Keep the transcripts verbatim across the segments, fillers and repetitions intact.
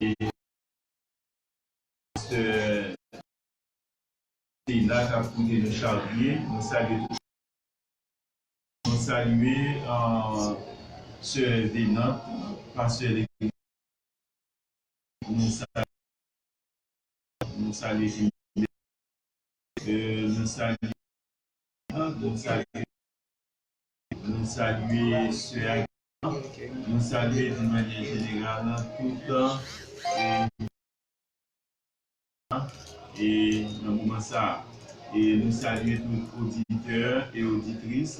e pastè Sila k ap koute nou chak jou. Nou salye tout. Nou salye, euh, sè Venant, pastè legliz. Nou salye, nou salye, euh, nou salye, nou salye, nou salye sè Agripa. Nou salye de manyè jeneral tout, euh, e nan moman sa a. E nou salye tout oditè e oditris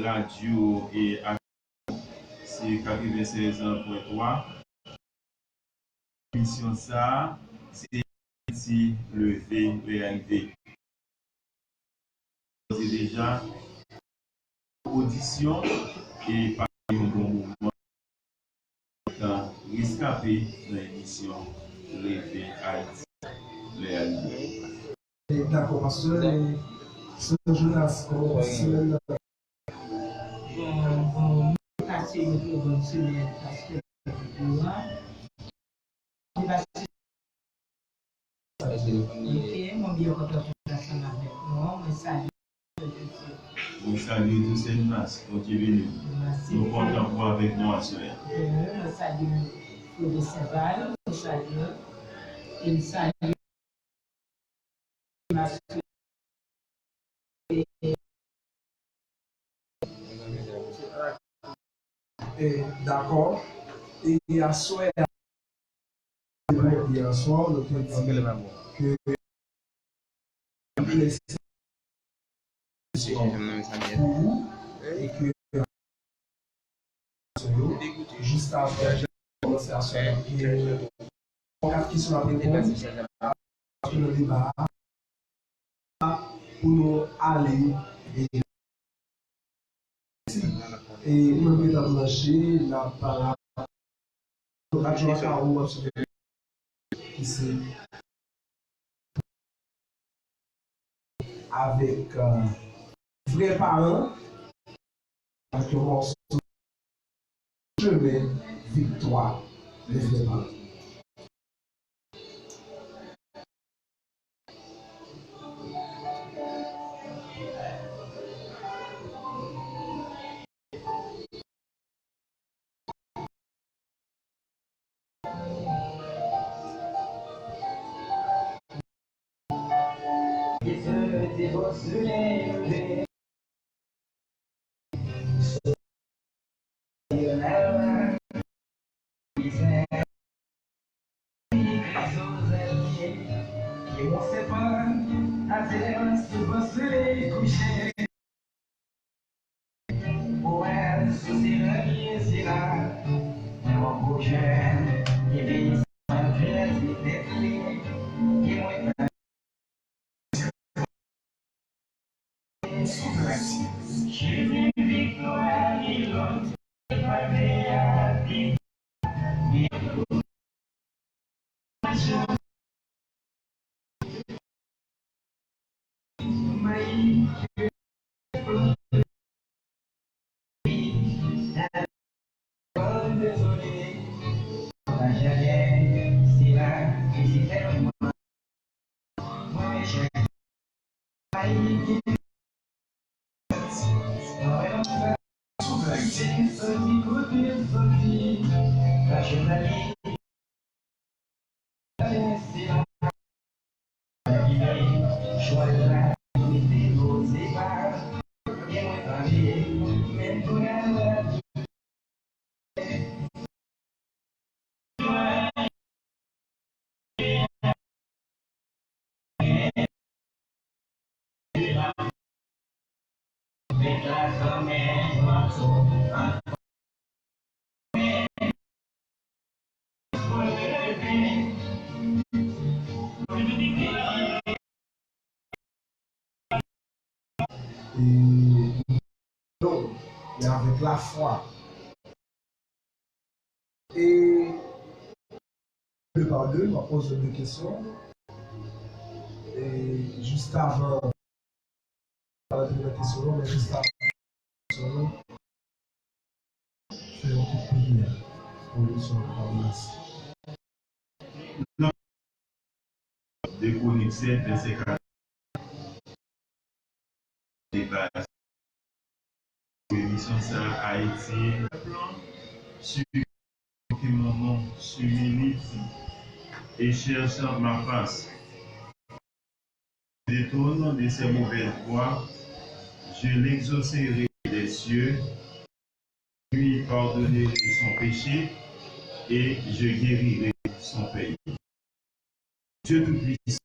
radyo e ak-, se katrevennsèz pwen twa. Emisyon sa a, se Ti Leve Reyalize. Se deja odisyon e pa yon bon mouvman. Tan reskape nan emisyon Leve Ayiti, Lè a Leve. E, dakò, pastè, e, Sè Jonas, kòman w ap sou semèn nan? Bon, bon, pase yon trè bòn semèn, pastè Jonas. Ok, mwen byen kontan pou ansanm avèk nou. Mwen salye. Mwen salye tou Sè Jonas. Bondye beni w. Mèsi. Nou kontan pou w avèk nou aswè a. Mwen salye Frede Saval. Mwen salye. E m salye. E, dakò. E aswè a, yè swa, nou te di ke pou ou e ke jis avan kòmanse aswè a, gen yon kat kesyon n ap reponn nan deba a pou nou ale. E, e ou menm ki t ap branche, n ap pale. Donk, Adjwa Karo ap sou ki se avèk, euh, Vrè Paran, avèk yon mòso Chemen Viktwa, Vrè Paran. E, donk, e avèk lafwa. E de pa de, m ap poze de kesyon. E jis avan, pa nan kesyon nou, men jis avan kesyon nou, fè yon ti priyè pou nou sou anfòm la. de Konik sèt, vèsè katòz. Emisyon sa a, Ayiti, que mon nom s'humilie et cherche ma face. Détourne de ses mauvaises voies, je l'exaucerai des cieux, lui pardonnerai son péché et je guérirai son pays. Dye Toupisan,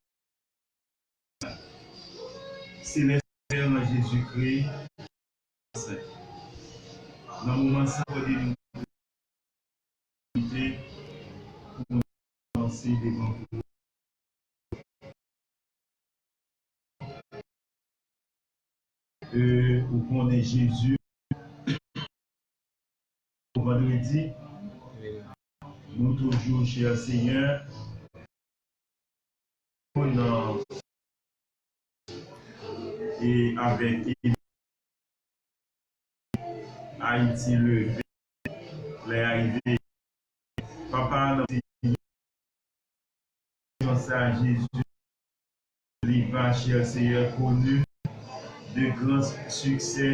Selès, Pè an Jezikri, nan moman sa, akòde nou pou nou avanse devan ou. E ou konnen Jezi, vandredi, nou toujou, chè Senyè, nan e avèk Ayiti leve, lè a rive. Papa, nan sa Jezi, li va, chè Senyè, koni de gran siksè.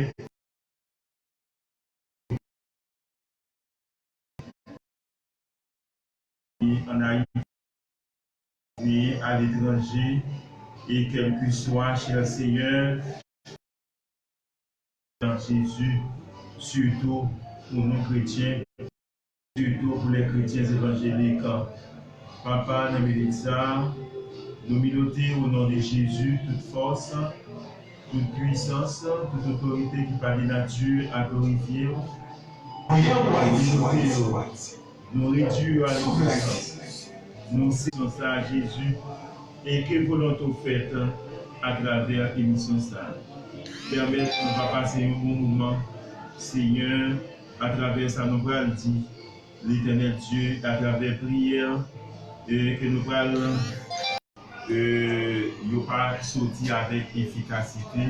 An Ayiti, e aletranje, e kèlkeswa, chè Senyè, nan Jezi, sitou pou nou kretyen, sitou pou lè kretyen evanjelik. Papa, nan minit sa, nou minote o non de Jezi tout fòs, tout pwisans, tout otorite ki pa de nati a glorifye w. Nou minote yo, nou redui yo a leksistans. Nou se non sa a Jezi, e ke volonte w fèt atravè emisyon sa a. Pèmèt nou va pase yon bon moman, Senyè, atravè sa nou pral di, Letènèl Dye, atravè priyè, e ke nou pral, e, yo pa soti avèk efikasite,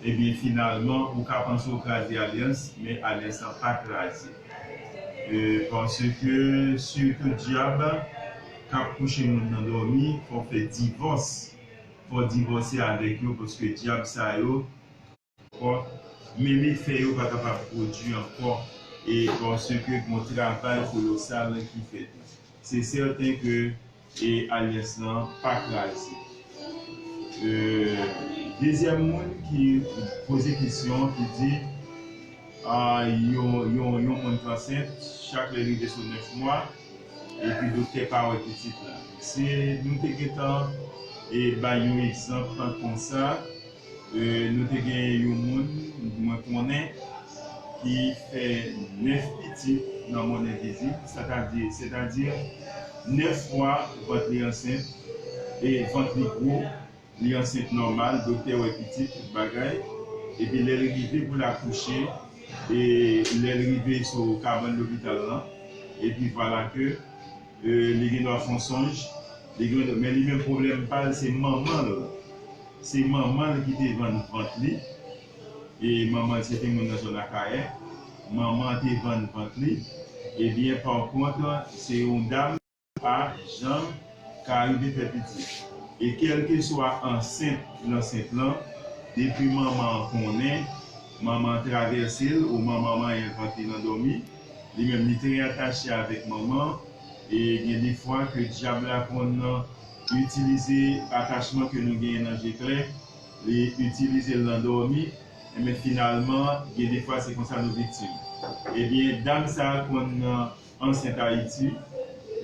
ebyen, finalman, ou ka panse w kraze alyans, men alyans lan pa kraze. E, paske, sitou dyab k ap kouche moun nan dòmi, fò w fè divòs, fò w divòse avèk yo, paske dyab sa yo, ankò, menm efè yo pa kapab pwodui ankò, e paske gon travay kolosal ki fèt. Se sèten ke, e alyans lan pa kraze. E, dezyèm moun ki poze kesyon, ki di, a, yon, yon, yon moun ki ansent, chak lè rive sou nèf mwa, epi doktè pa wè pitit la. Se, nou te gentan, e, bay yon egzanp konsa, e, nou te gen yon moun, mwen konnen, ki fè nèf pitit nan mond envizib, sètadi, sètadi nèf fwa vant li ansent, e vant li gwo, li ansent nòmal, doktè wè pitit, tout bagay, epi lè l rive pou l akouche, e lè l rive sou kabann lopital lan, epi vwala ke, e, li gen dwa fè yon sonj, li gen, men li menm pwoblèm pa l, se manman l. Se manman l ki te vann vant li, e manman l se te moun nan zòn Akayè, manman an te vann vant li, ebyen, pa kont, se yon dam pa janm ka rive fè pitit. E kèlkeswa ansent, ansent lan, depi manman an konnen, manman an travèse l, ou manman manyen vant li nan dòmi, li menm li trè atache avèk manman an, e gen defwa ke dyab la konn itilize atachman ke nou genyen nan je klè, li itilize l nan dòmi, enben finalman, gen defwa se konsa nou viktim. Ebyen, dam sa a konn ansent Ayiti,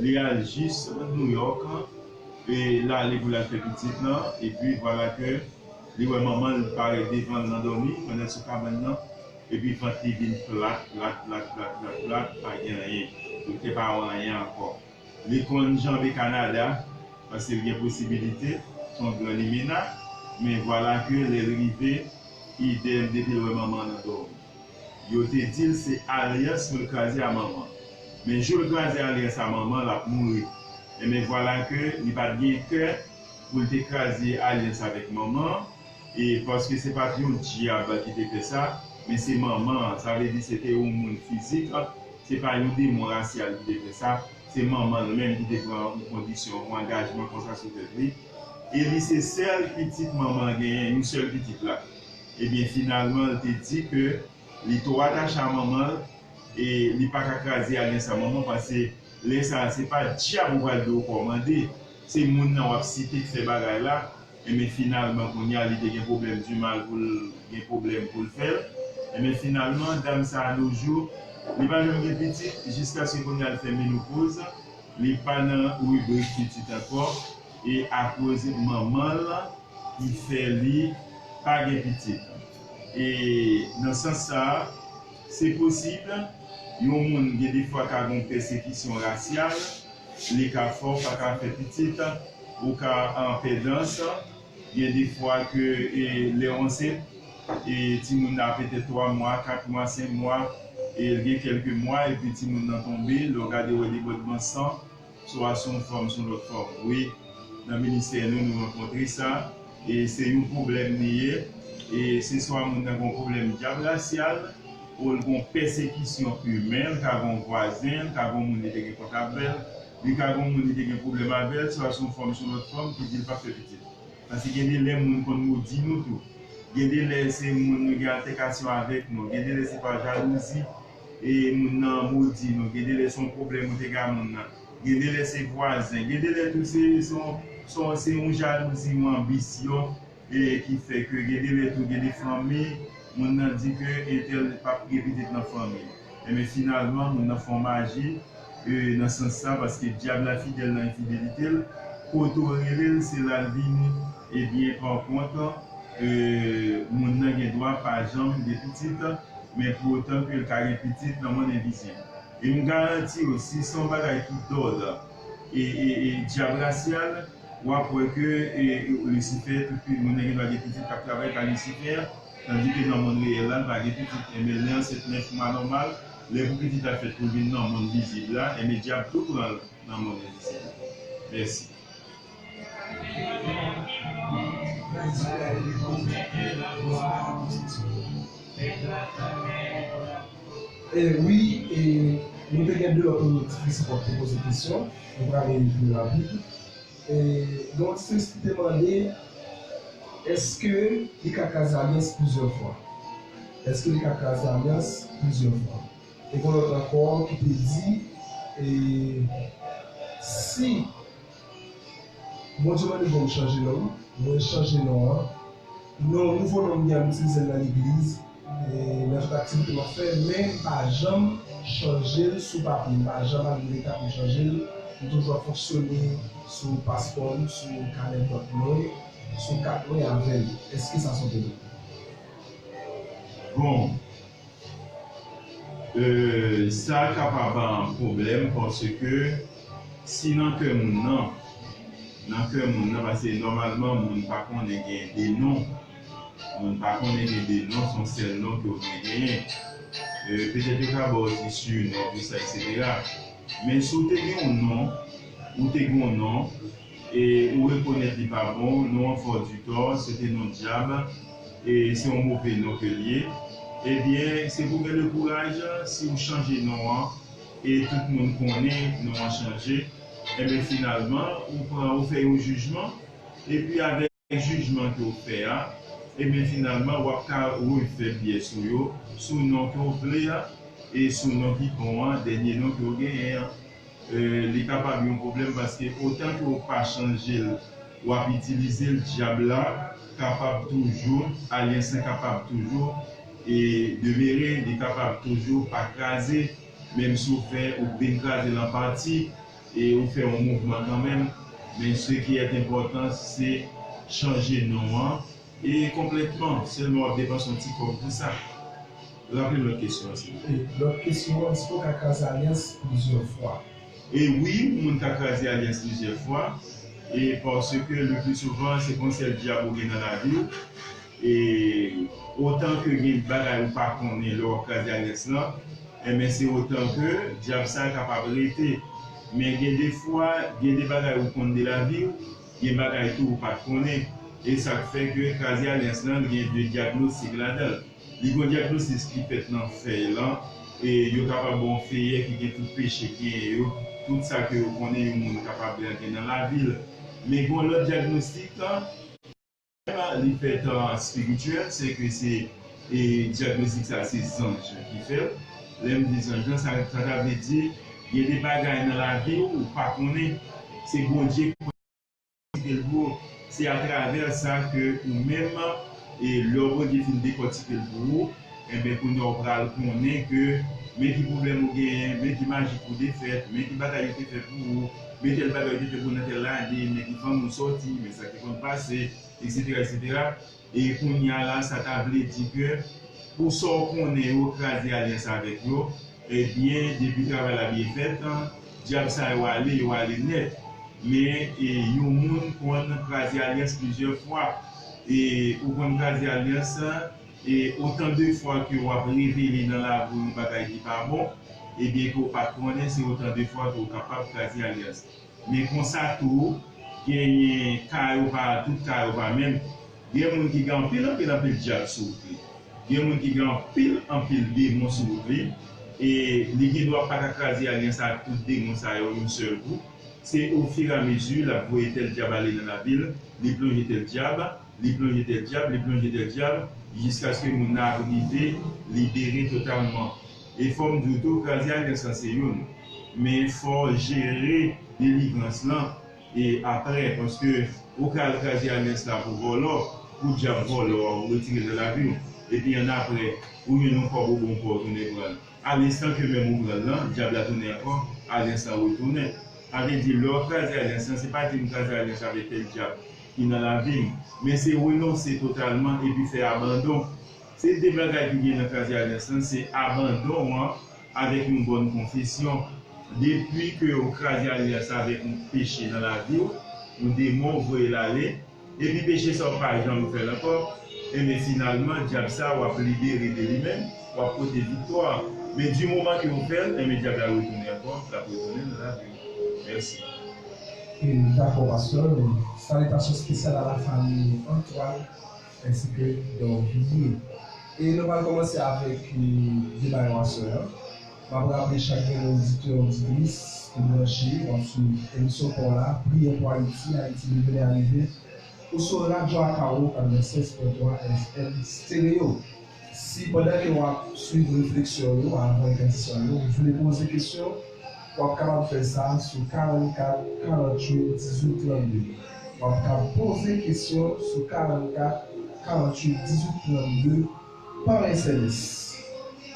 li al jis Nouyòk, e l ale pou l al fè pitit lan, epi vwala ke li wè manman l parèt devan l nan dòmi, pandan l sou kabann nan, epi vant li vin plat, plat, plat, plat, plat, plat, pa gen anyen. Doktè pa wè anyen ankò. Li konn janbe Kanada, paske l gen posibilite, se yon gran limena, men vwala ke lè l rive, idèm, depi l wè manman an nan dòmi. Yo te di l se alyans pou l kraze a manman. Men jou l kraze alyans a manman, l ap mouri. Enben vwala ke li pa t gen kè pou l te kraze alyans avèk manman an, e paske se pa t yon dyab ki te fè sa, men se manman an. Sa vle di se te yon moun fizik, se pa yon demon rasyal ki te fè sa, se manman l menm ki te pran yon kondisyon, yon angajman konsa sou tèt li. E li se sèl pitit manman l genyen, yon sèl pitit la. Ebyen, finalman, l te di ke li twò atache a manman l, e li pa ka kraze alyans a manman, paske lè sa a, se pa dyab ou pral di w kòmande, se moun nan w ap site k fè bagay la. Enben, finalman, kounye a, li te gen pwoblèm dimal pou l gen pwoblèm pou l fè l. Enben, finalman, dam sa a, nos jours, li pa janm gen pitit, jiskaske kounye a, l fè menopoz, li pa nan ribrik pitit ankò, e akoz manman l ki fè li pa gen pitit. E nan sans sa a, se posib, yon moun gen defwa ka gen yon pèsekisyon rasyal, li ka fè w pa ka fè pitit, ou ka an pèdans, gen defwa ke e, lè w ansent, e timoun nan petèt twa mwa, kat mwa, senk mwa, e l gen kèlke mwa, epi timoun nan tonbe, lè w gade w wè debòdman san, swa sou yon fòm, sou lòt fòm. Wi, nan ministè nou, nou rankontre sa, e se yon pwoblèm li ye, e se swa moun nan gen yon pwoblèm dyab rasyal, ou l gen yon pèsekisyon imen, l ka gen yon vwazen, l ka gen yon moun li te gen kont avè l, li ka gen yon moun li te gen pwoblèm avè l, swa sou yon fòm, sou lòt fòm, ki di l p ap fè pitit. Paske gen de lè moun konn modi nou tou. Gen de lè se moun nou gen altèkasyon avèk nou. Gen de lè se pa jalouzi e moun nan modi nou. Gen de lè se yon pwoblèm ou te gen ak moun nan. Gen de lè se vwazen. Gen de lè tou se, se, yon- se, yon- se yon jalouzi, yon anbisyon e ki fè ke gen de lè tou gen de fanmi, moun nan di ke entèl p ap gen pitit nan fanmi. Enben finalman, moun nan fè yon maji e, nan sans sa, paske dyab la fidèl nan enfidelite l, kote w rele l, se la l vini, ebyen, pa kont, e, moun nan gen dwa pa janm gen pitit, men pou otan ke l ka gen pitit nan monn envizib. E m garanti w, si se yon bagay ki dòd e, e, e dyab rasyal, w ap wè ke e, e, Lisifè, tout moun nan gen dwa gen pitit k ap travay pa Lisifè, tandike nan monn reyèl la, l pa gen pitit. Enben, lè ansent nèf mwa nòmal, lè pou pitit la fèt pou l vin nan monn vizib la, enben, dyab tou pran l nan monn envizib la. Mèsi. E wi, e nou te gen de lòt oditris ankò ki te poze kesyon. Nou prale pi rapid. E, gen yon oditris ki te mande, èske li ka kraze alyans plizyè fwa? Èske li ka kraze alyans plizyè fwa? E gen lòt ankò ki te di, e, si Bondye mande pou m chanje non m, mwen chanje non an. Non, nouvo non m gen an m itilize l nan legliz, e, nan tout aktivite m ap fè, men m pa janm chanje l sou papye, m pa janm al nan etap pou m chanje l, m toujou ap fonksyone sou paspò m, sou kanèt bòt mwen, sou kat mwen avè l. Èske sa se yon pwoblèm? Bon, e, sa kapab pwoblèm paske si nan kè moun nan, nan kè moun nan, paske nòmalman moun pa konnen gen de non, moun pa konnen gen de non, se yon sèl non ke w dwe genyen. E, petèt yo ka ba w ti surnom, tou sa, etsetera. Men si w te gen yon non, ou te gen yon non, e ou rekonèt li pa bon, non an fè w di tò, se te non dyab, e se yon move non ke l ye, ebyen, se pou w gen le kouraj, si w chanje non an, e tout moun konnen non an chanje, ebyen, finalman, ou pran, ou fè yon jijman, epi avèk jijman ke w fè a, ebyen, finalman, w ap ka refè pyès ou yo sou non ke w vle a, e sou non ki bon an, dènye non ke w genyen an. E, li kapab yon pwoblèm paske otan ke w pa chanje l, w ap itilize l, dyab la kapab toujou, alyans lan kapab toujou e demere, li kapab toujou pa kraze, menm si w fè, ou vin kraze l an pati, e ou fè yon mouvman kanmenm, men ce qui est important, se chanje non an, e konplètman, sèlman w ap depanse yon ti kòb pou sa. Raple m lòt kesyon an, silvouplè. E lòt kesyon an, èske w ka kraze alyans plizyè fwa? E wi, yon moun ka kraze alyans plizyè fwa, e paske le pli souvan, se pa yon sèl dyab ou gen nan lavi w. E otan ke gen bagay ou pa konnen lè w ap kraze alyans lan, enben se otan ke dyab sa a kapab rete. Men gen de fwa, gen de bagay ou konn de lavi w, gen bagay tou ou pa t konnen. E sa k fè ke kraze alyans lan, gen de dyagnostik ladan l. Li gen yon dyagnostik ki fèt nan fèy lan, E yo kapab ba w feyè ki gen tout peche ki genyen yo, tout sa ke yo konnen yon moun kapab gen nan lavi l. Men gen yon lòt dyagnostik, li fèt an espirityèl, se ke se, e, dyagnostik sa se zanj ki fè l. Lè m di zanj lan, sa, sa ta vle di, gen de bagay nan lavi w ou pa konnen. Se Bondye ki dekòtike l pou ou. Se atravè sa ke ou menm, e lè Bondye fin dekòtike l pou ou, enben, kounye a w pral konnen ke men ki pwoblèm ou genyen, men ki majik ou te fèt, men ki bagay yo te fè pou ou, men tèl bagay yo te fè pou ou nan tèl ane, men ki fanmi w sòti, men sa ki konn pase, etsetera, etsetera. E kounye a la, sa ta vle di ke pou sa w konnen yo kraze alyans avèk yo, ebyen, depi travay la byen fèt, dyab sa yo ale, yo ale nèt. Men, e, yon moun konn kraze alyans plizyè fwa. E ou konn kraze alyans, e otan de fwa ke w ap revele nan lavi w yon bagay ki pa bon, ebyen ke w pa t konnen, se otan de fwa ke w kapab kraze alyans. Men konsa tou, genyen ka yo pa, tout ka yo pa menm. Gen moun ki gen anpil, anpil, anpil dyab sou wout li. Gen moun ki gen anpil, anpil demon sou wout li. E li gen dwa pa ka kraze alyans ak tout demon sa yo yon sèl kou. Se ofiramezi l ap voye tèl dyab ale nan lavi l, li plonje tèl dyab, li plonje tèl dyab, li plonje tèl dyab, jiskaske moun nan ap rive libere totalman. E fò m di w tou, kraze alyans lan se youn. Men fò w jere delivrans lan e apre, paske ou ka al kraze alyans la pou vòlò, pou dyab vòlò a, ou retire l nan lavi w. Epi annapre, ou jwenn yon kòb ou bon pou w tounen pran l. Alenstan ke menm ou pran l lan, dyab la tounen ankò, alyans lan retounen. Sa vle di, lè w kraze alyans lan, se pa di m kraze alyans avèk tèl dyab ki nan lavi m, men se renonse totalman epi fè abandon. Se de bagay ki gen nan kraze alyans lan, se abandon an avèk yon bòn konfesyon. Depi ke w kraze alyans avèk yon peche nan lavi w, yon demon, w voye l ale, epi peche sa w pa janm fè l ankò, enben finalman, dyab sa a w ap libere de li menm, w ap pote viktwa. Men di moman ke w fè l, enben dyab la retounen ankò, l ap retounen nan lavi w. Mèsi. E, dakò, pastè. Salitasyon espesyal a la fanmi Antoine, ensi ke Dorvilliers. E nou pral kòmanse avèk, e, deba yo aswè a. M ap raple chak grenn oditè, oditris ki branche, w ap swiv emisyon pa w la, Priyè pou Ayiti, Ayiti Deveni Arive, ou sou Radyo Akawo katrevennsèz pwen twa F M Stereo. Si pandan ke w ap swiv refleksyon yo, avan entèvansyon yo, ou vle poze kesyon, w ap kapab fè sa sou karannkat karanntuit dizuit trannde. W ap ka poze kesyon sou karannkat karanntuit dizuit trannde pa S M S.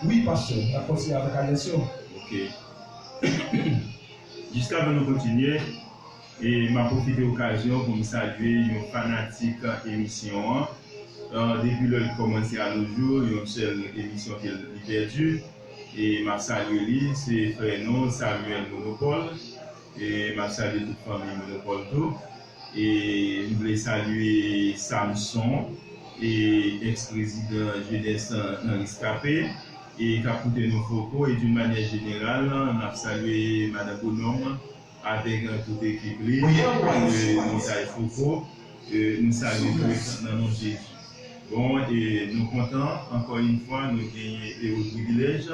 Wi, pastè, n ap kontinye avèk alyans yo. Ok. Jiskavan nou kontinye, e m ap pwofite okazyon pou m salye yon fanatik emisyon an. E, depi lè l kòmanse a nos jours, yon sèl emisyon ke li pèdi. E m ap salye li, se frè nou, Samuel Monopole. E m ap salye tout fanmi Monopole tou. E m vle salye Samson, e eks prezidan Jeunesse nan Reskape, e k ap koute nou Foko, e d'une manière générale, n ap salye Madan Bonòm avèk tout ekip li, e, Montay Foko, e, nou salye tout nan non Jezi. Bon, e nou kontan, ankò yon fwa, nou genyen ewo privilèj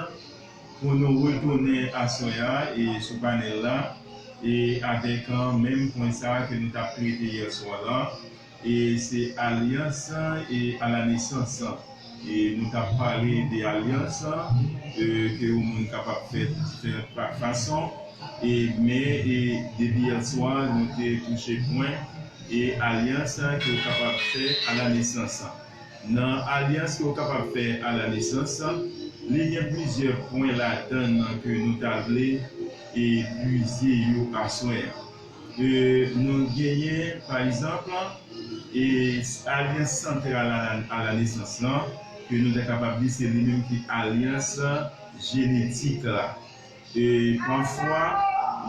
pou nou retounen aswè a, e sou panèl la, e avèk, e, menm pwen sa a ke nou t ap trete yè swa la, e se alyans, e, à la naissance. E nou t ap pale de alyans, e, ke yon moun kapab fè diferan pa-, fason, e, men, e, depi yè swa, nou te touche pwen, e, alyans ke w kapab fè à la naissance. Nan alyans ke w kapab fè à la naissance, li gen plizyè pwen ladan l ke nou ta vle, e, pwize yo aswè a. E, nou genyen, pa egzanp, e, alyans santral à la, à la naissance lan, ke nou ta kapab di se li menm ki alyans jenetik la. E pafwa,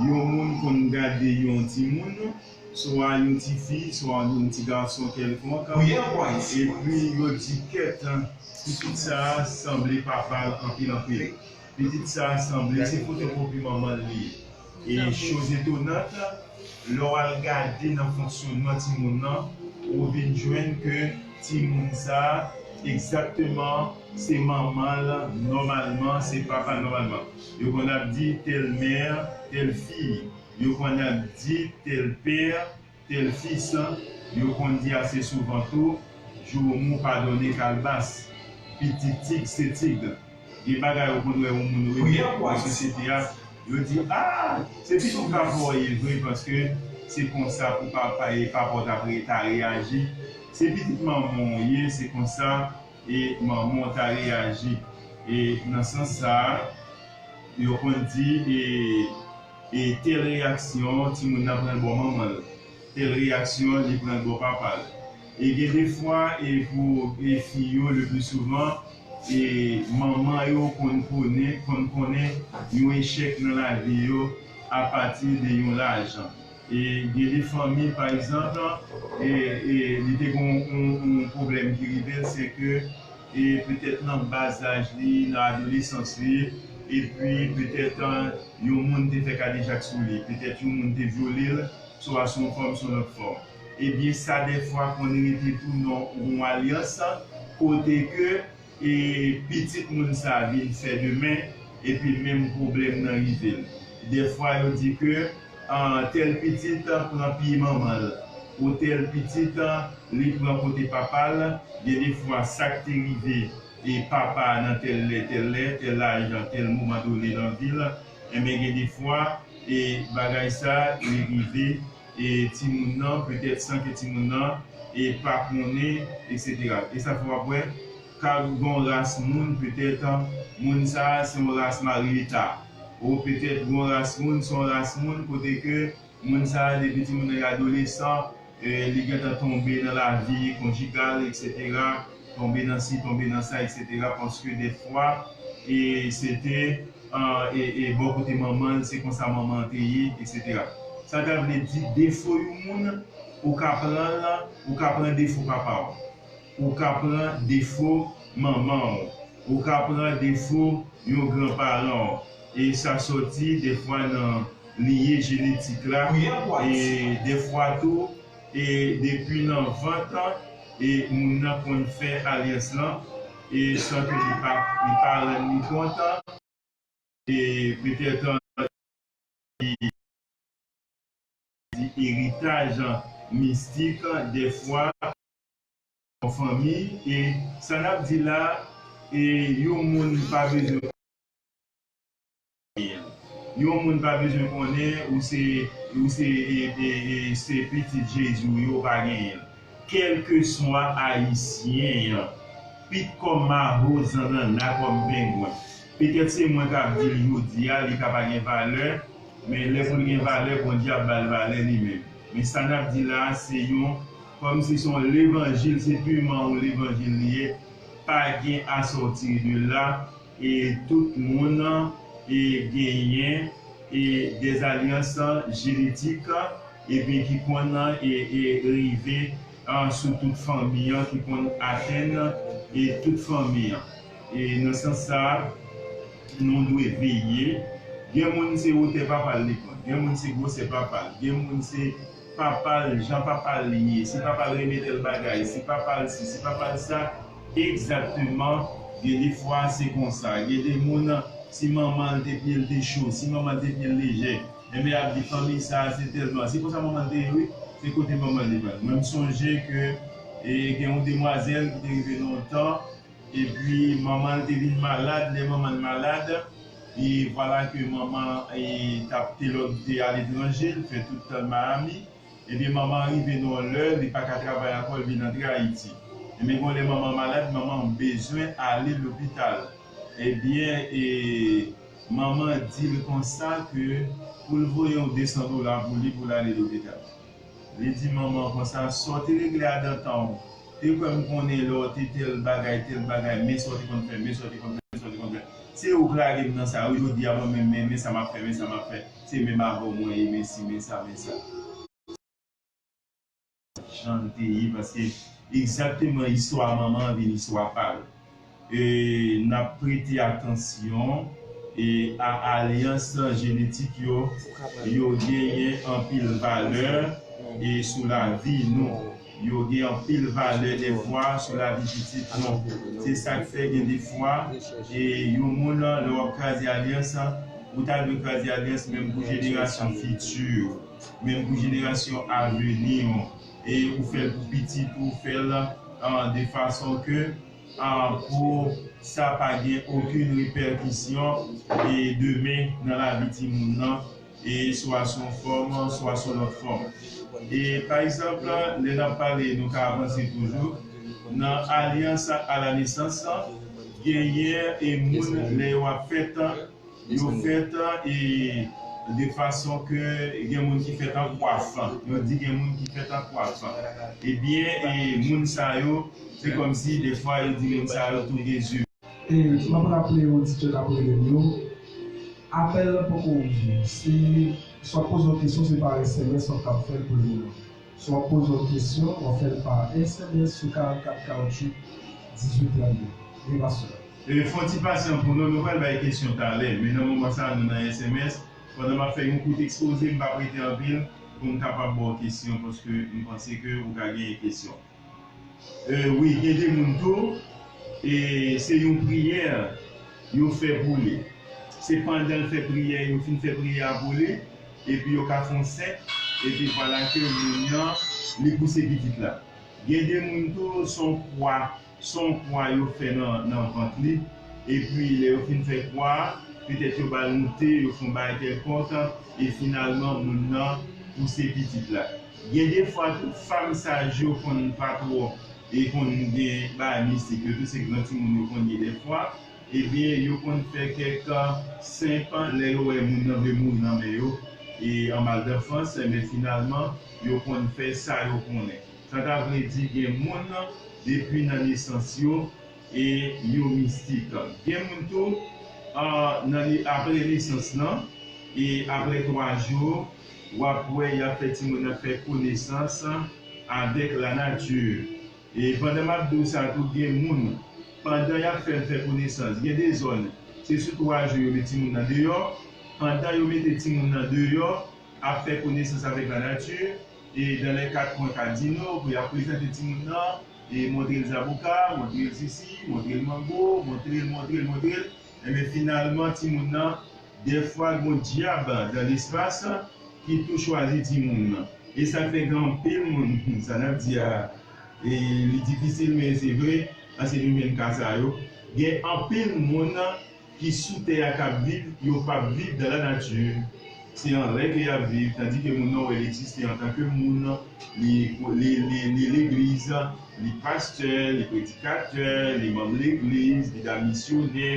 yon moun konn gade yon timoun, swa yon tifi, swa yon ti gason kèlkonk, epi yo di, kèt, pitit sa a sanble papa l anpil anpil. Pitit sa a sanble se fotokopi manman l li ye. E chose étonnante, lè w al gade nan fonksyonman timoun nan, ou vin jwenn ke timoun sa a, Egzakteman, se manman l nòmalman, se papa l nòmalman. Yo konn ap di tèl mè, tèl fi. Yo konn ap di tèl pè, tèl fis. Yo konn di ase souvan tou, Jomo padone kalbas, pitit tig se tig. Gen bagay ou konn wè yon moun repete nan sosyete a, yo di, ah, se pitit papa w ye vre, paske se konsa pou papa e papa w ta, ta reyaji. Se pitit manman w ye, se konsa e manman w ta reyaji. E nan sans sa a, yo konn di, e, e tèl reyaksyon, timoun nan pran l bò manman l. Tèl reyaksyon, li pran l bò papa l. E gen defwa, e pou e fi yo, le pli souvan, e manman yo konn konnen, konn konnen yon echèk nan lavi yo apati de yon lajan. E gen de fanmi, pa egzanp, e, e li te gen yon, yon, yon pwoblèm ki rive l, se ke, e petèt nan ba laj li, nan adolesans li, epi petèt, e, yon moun te fè kadejak sou li, petèt yon moun te vyole l, swa sou yon fòm, sou yon lòt fòm. Ebyen, sa dèfwa konn rete tou nan yon alyans, kote ke e pitit moun sa vin fè demen, epi menm pwoblèm nan rive l. Dèfwa, yo di ke, ah, tèl pitit pran pye manman l, ou tèl pitit, li pran kote papa l. Gen defwa, sa k te rive e papa a nan tèl lè, tèl lè, tèl lajan, tèl moman done nan vi l, enben, gen defwa, e bagay sa, li rive e timoun nan, petèt san ke timoun nan e pa konnen, etsetera. E sa fè w ap wè, ka gen yon ras moun, petèt, moun sa a se yon ras Marieta, ou petèt gen yon ras moun, se yon ras moun kote ke moun sa a, depi timoun nan adolesan, e, li gentan tonbe nan lavi konjigal, etsetera, tonbe nan si, tonbe nan sa, etsetera, paske dèfwa, e, se te, e, e, bò kote manman l, se konsa manman an te ye, etsetera. Sa ta vle di, defo yon moun, ou ka pran l, ou ka pran defo papa w, ou ka pran defo manman w, ou ka pran defo yon granparan w. E sa sòti dèfwa nan liye jenetik la. E dèfwa tou, e depi nan vant, e moun nan konn fè alyans lan, e san ke li pa, li pa rann li kont, e petèt, e, di eritaj mistik, dèfwa, yon fanmi, e sa n ap di la, e yon moun pa bezwen konnen l. Yon moun pa bezwen konnen ou se, ou se, e, e, e, se pitit Jezi w ye, ou pa genyen l. Kèlkeswa Ayisyen an, pit kòm maho, zannanna kòm pengwen. Petèt se mwen k ap di l jodi a, li ka pa gen valè, men lè pou l gen valè, Bondye ap ba l valè li menm. Men sa n ap di la a, se yon, kòmsi se yon levanjil, se piman yon levanjil li ye, pa gen asòti de la, e tout moun, e genyen, e dèzalyans jenetik, epi ki konn, e, e rive, a, sou tout fanmi an, ki konn atenn, e tout fanmi an. E nan sans sa a, nou dwe veye. Gen moun se wotè papa l li pran, gen moun se gwosè papa l, gen moun se papa l, jan papa l ye, si papa l renmen tèl bagay, si papa l si, si papa l sa, egzakteman, gen de fwa se konsa. Gen de moun, si manman l te pye l te cho, si manman l te pye l lejè, enben, y ap di fanmi sa a se tèlman. Se konsa manman l te ye, wi. Se kote manman l te pran l. Mwen, m sonje ke, e, gen yon demwazèl ki te rive nan yon tan, epi manman l te vin malad. Lè manman l malad, e vwala ke manman, e, t ap te lòt te aletranje, l fè tout tan l Miami. Ebyen, manman an rive nan yon lè, li pa ka travay ankò, li vin antre Ayiti. Ebyen, gon lè manman an malad, manman an bezwen ale lopital. Ebyen, e, manman an di l konsa ke pou l voye yon de san dola pou li, pou l ale lopital. Li di manman an konsa, sa w te regle a dan tan w, te kwè m konnen lè w te tèl bagay, tèl bagay, men sa w te konn fè, men sa w te konn fè, men sa w te konn fè. Se ou k lage m nan sa, wi, jodi a mwen menm, men, men sa m ap fè, men sa m ap fè. Se menm avè w mwen ye, men si, men sa, men sa. Jan l te ye, paske egzakteman istwa manman an vin istwa pa l. E, n ap prete atansyon, e, a alyans jenetik yo, yo genyen anpil valè, e, sou lavi nou. yo gen anpil valè dèfwa sou lavi pitit nou. Se sa k fè gen defwa, e yon moun, lè w ap kraze alyans, ou ta dwe kraze alyans menm pou jenerasyon fiti, menm pou jenerasyon avni, e ou fè l pou pitit ou, ou fè l, ah, de fason ke, ah, pou sa pa gen okenn repèkisyon, e demen nan lavi timoun nan, e swa sou yon fòm, swa sou lòt fòm. E pa egzanp, lè n ap pale, nou ka avanse toujou, nan alyans a la nesans, genyen e moun, lè yo ap fèt, yo fèt, e de fason ke gen moun ki fèt an kwaf. Yo di gen moun ki fèt an kwaf. Ebyen, e moun sa yo, se kòmsi defwa yo di moun sa yo tou gen zye. E m ap raple oditè k ap rele m yo, apèl lan poko ouvri. Si, si w ap poze yon kesyon, se pa S M S w ap kab fè l pou le moman. Si w ap poze yon kesyon, w ap fè l pa S M S sou karannkat karanntuit dizuit trannde. Wi, pastè. E, fè yon ti pasyan pou nou, nou pral bay kesyon talè, men nan moman sa a, nou nan S M S. Pandan m ap fè yon kout ekspoze, m p ap rete anpil pou m kapab ba w kesyon, paske m panse ke ou ka genyen kesyon. E, wi, gen de moun tou, e, se yon priyè yo fè pou li. Se pandan l fè priyè, yo fin fè priyè a pou li, epi yo ka fè yon sent, epi vwala ke moun nan, li pouse pitit la. Gen de moun tou, se yon kwa, se yon kwa yo fè nan, nan vant li, epi lè yo fin fè kwa a, petèt yo ba l moute, yo fè yon bagay kèlkonk, e finalman, moun nan pouse pitit la. Gen de fwa tou, fanm saj yo konn pa twò, e konn gen bagay mistik yo tou, se gran timoun yo konn gen de fwa. Ebyen, yo konn fè kèk, ah, senp lè yo wè moun nan vle mouri nan men yo, e an mal d'enfance, men finalman, yo konn fè sa yo konnen. Sa ta vle di gen moun, depi nan nesans yo, e yo mistik. Gen moun tou, ah, nan, apre nesans lan, e apre twa jou, w ap wè y ap fè timoun nan fè konesans avèk lanati. E pandan m ap di w sa tou, gen moun, pandan y ap fè l fè konesans, gen de zòn, se sou twa jou yo met timoun nan deyò. Pandan yo mete timoun nan deyò, ap fè konesans avèk lanati, e dans les quatre coins cardinaux, pou y ap prezante timoun nan, e montre l zaboka, montre l sisi, montre l mango, montre l, montre l, montre l. Enben, finalman, timoun nan, dèfwa, gen yon dyab dans l'espace ki tou chwazi timoun nan. E sa fè gen anpil moun, sa n ap di a, e li difisil, men se vre, paske nou jwenn ka sa yo. Gen anpil moun ki sou tè a k ap viv, yo p ap viv dans la nature. Se anlè ke y ap viv, tandike moun nan, w wè, l egziste antanke moun, li, li, li, li legliz, li pastè, li predikatè, li manm legliz, li ta misyonè,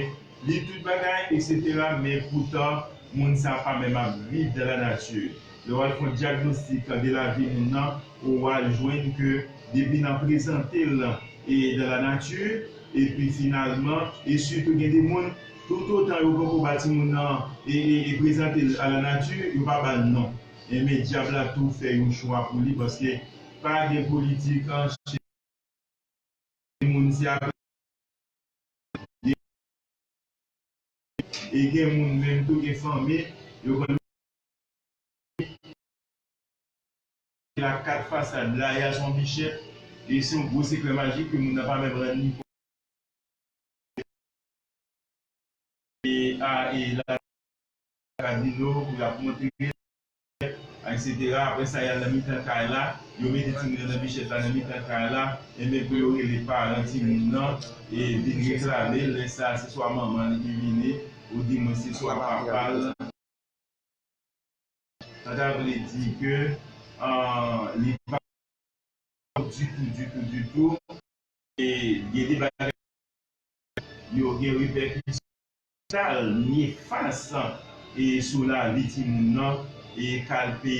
li tout bagay, etsetera. Men poutan, moun sa a pa menm ap viv dans la nature. Lè w al fè yon dyagnostik de lavi moun nan, ou al jwenn ke depi nan prezante l e dans la nature, epi finalman, e sitou gen de moun, toutotan yo poko ba timoun nan e, e, e prezante l à la nature, yo pa ba l non. Enben, dyab la tou fè yon chwa pou li, paske pa gen politik, an, moun se apre. E gen moun menm tou, gen fanmi, yo konn la kat fasad, la, y a son bichèt, e se yon gwo sekrè majik ke moun nan pa menm rann li kont. E, a, e la, kazino, pou y ap montre, etsetera. Apre sa, y al nan mitan kay la, yo mete timoun nan nan bichèt la, nan mitan kay la, enben, pou yo rele paran timoun nan, e vin reklame l. Lè sa a, se swa manman li ki vini, oudimwen se swa papa l. Sa ta vle di ke, ah, li pa ditou, ditou, ditou. E gen de bagay, yo gen repèkisyon fatal, nefas, e sou lavi timoun nan, e k al peye